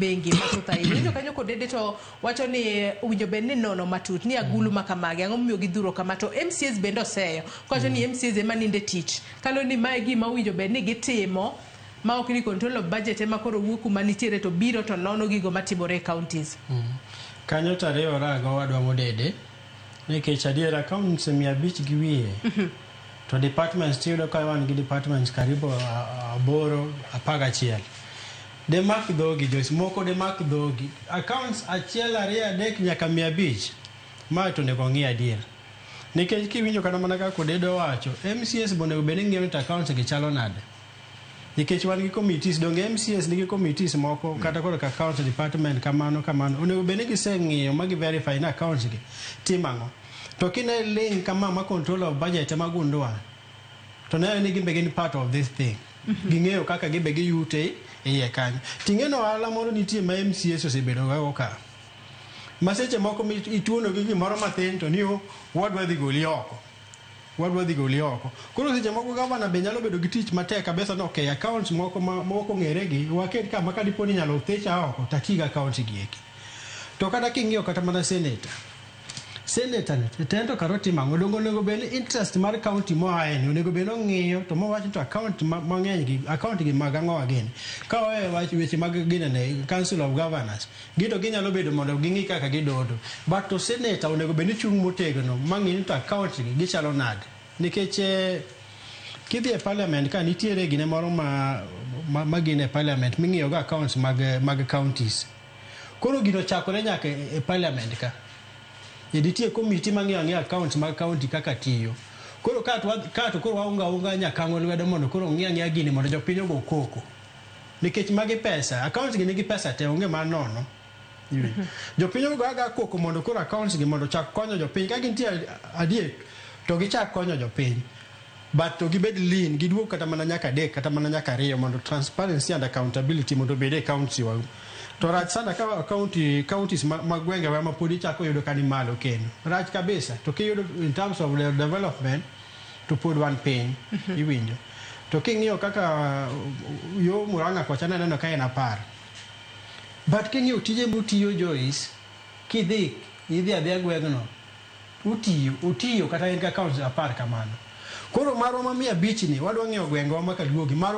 Bengi mathoth ahinya. Winjo kanyo kodede to wacho ni owinjo bed ni nono matut ni agulu ma kamagi ang'o momiyo gidhuro kama to MCAs bende oseyo kowacho ni MCAs ema ninde tich kalo ni mae gima owinjo bed ni gitimo ma ok ni control of budget ema koro wuok kuma nitiere to biro to nono gigo matimore e counties. Kanyo to ariwora gi owadwa Modede nikech adiera accounts 500 gi wiye to departments tiyudo ka wan gi departments karibu aboro 11 demak dhogi Joyce moko demak dhogi accounts achiel ariyo adek nyaka 500 ma to onego ng'i adier nikech kiwinjo kata mana kaka Odedo owacho MCAs be onego bed ni ng'iyo ni to accounts gi chalo nade nikech wan gi committees donge MCAs nigi committees moko kata koro ka accounts department kamano kamano onego bed ni giseng'iyo ma gi verify ni accounts gi timo ang'o to kine link kama ma control of budget ema gundua to neno ni gimbe gin part of this thing ging'eyo kaka gibe giyute iye kanyo ting'e no ohala moro nitie ma MCAs osebedo gago ka ma seche moko ituono gi gimoro mathin to ni o wadwa dhi goli oko wadwa dhi goli oko koro seche moko gavana be nyalo bedo gi tich matek kabisa ni okay accounts moko ma mok ong'ere gi waket kama ka dipo ni inyalo thicha oko tati gi accounts gi eki to kata king'iyo kata mana senator senator ni to en to kar otimo ang'o donge onego bed ni interest mar county moaye ni onego bed ni ong'iyo to mowach ni to account mang'eny gi account gi mag ang'o gini ka owe wach weche mag ginene council of governors gito ginyalo bedo mondo ging'i kaka gidodo but to senator onego bed ni chung' motegno mang'i ni to account gi gichalo nade nikech kidhi e parliament ka nitiere gine moro ma gin e parliament ming'iyo go accounts mag counties koro gino chakore nyaka e parliament ka e nitie committee mang'iyo ang'iya accounts mag county kaka tiyo koro ka to koro waunga unga nyakang'o lwedo mondo koro ong'i ang'iya gini mondo jopiny ogo koko nikech magi pesa accounts gi nigi pesa te onge mar nono jopiny ogo aga koko mondo koro accounts gi mondo chak konyo jopiny ka gintie adier to gichak konyo jopiny but to gibed lean giduog kata mana nyaka adek kata mana nyaka ariyo mondo transparency and accountability mondo obed e county wa to rach sana ka county counties ma gwengewa ma pod ichako yudo ka ni malo kendo rach kabisa to kiyudo in terms of the development to pod wan piny iwinjo to king'iyo kaka yo Murang'a kocha naneno ka en 10 but king'iyo tije motiyo Joyce kidhi idhi adhiya gweng'no otiyo otiyo kata en ka counties 10 kamano koro marwa ma 500 ni wadwa ng'iyo gwengewa ma kaluogi marwa.